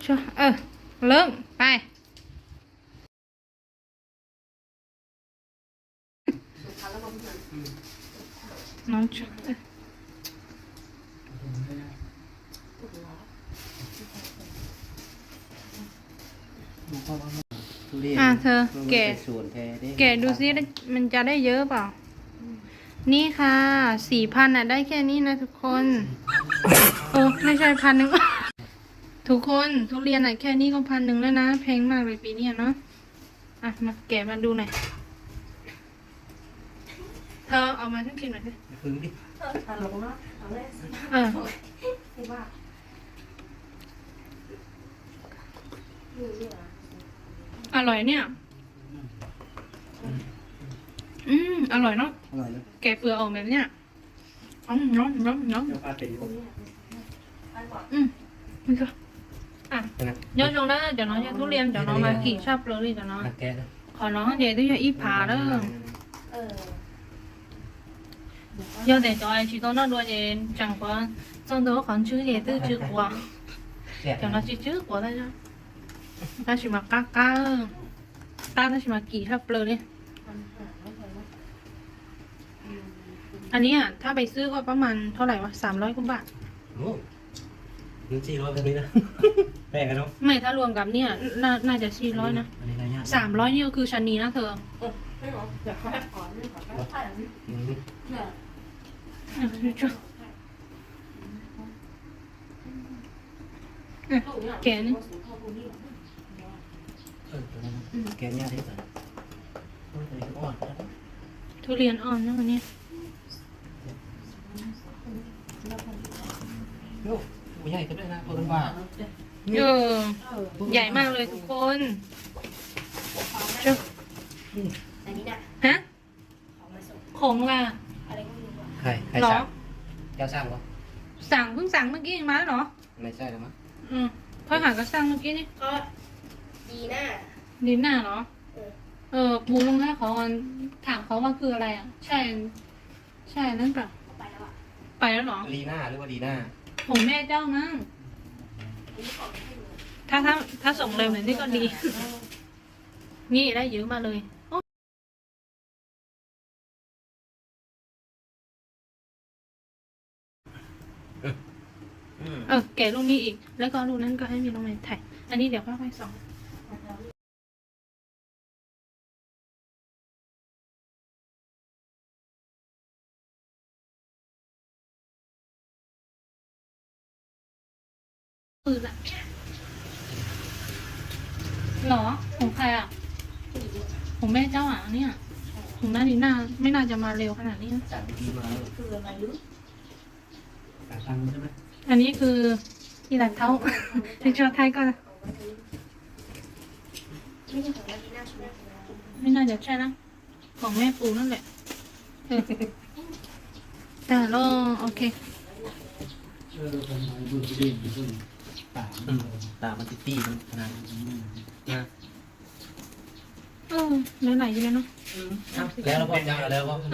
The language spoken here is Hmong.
Ơ, lơm, pai. Nói cho. À, thơ, kể, kểดูซิ มันจะได้เยอะเปล่า นี่ค่ะ สี่พันอ่ะ ได้แค่นี้นะทุกคน เออ ไม่ใช่ พันหนึ่ง ทุกคน ทุเรียนอ่ะ แค่นี้ก็พันหนึ่งแล้วนะ แพงมากเลยปีเนี้ยเนาะ อ่ะ มาแกะมาดูหน่อย เธอเอามาให้พิมพ์หน่อยสิ Khum di. Ờ. อร่อยเนี่ย อืม อร่อยเนาะ อร่อยนะ แกะเปลือกออกแบบเนี้ย อืม น้องน้องน้อง เจ้าป้าเป็น อืม นี่ก็ อ่ะ นะ nyob zoo na, cov no yog tub liam, cov no mas kim saj plaws li cov no. มาแกะนะ Qhov no ces twb yog ib phav lawm. Yog tias cov tsis tau noj dua ces tseem qhuav txog ntua qhov ntswb ces twb tsw quav. Cov no tsw tsw quav tab sis mas qab qab, qab tab sis mas kim saj plaws li. Ann ni, thab pes xwb koj pab mas thab lais vas xaam lob kub npam. Nws tsis lob peb na. Peb no. Mej thab luam nkam niaj, naj cas tsis lob na. Xaam lob nyuj kws sa nis na thawm. Kev, kev nyaj thiab. Thub lias os no niaj. Ym, yais maj lawm tus koj. Hab? Khoom las? Los? Xaam, pheej xaam hnub kib mas los? Phab ham koj xaam hnub kib ne? Li naj los? Pus loo hab qhov, tham qhov vaj kws lais, tshaj, tshaj na. Pais lawm los? Khoom mej coj mas. Thab, thab xoom lawm mas nej koj li. Ni dab ywv maj lawm. Kể luôn đi, lấy con luôn, anh coi em gì luôn này thầy. Anh đi để khoan khoan sống. Lỏ, của thầy à? Của mẹ cháu à? Anh à? Của nó thì na-, mới na cho mà liều cái này đi. Anh ấy cứ đi làm thấu. Thì cho thầy coi. Mới na cho thầy đó. Khoom mej pus no lawm. Tag los, ok. Tam mas ti ti na. Lawv laim li no. Lawv los pom, lawv los pom.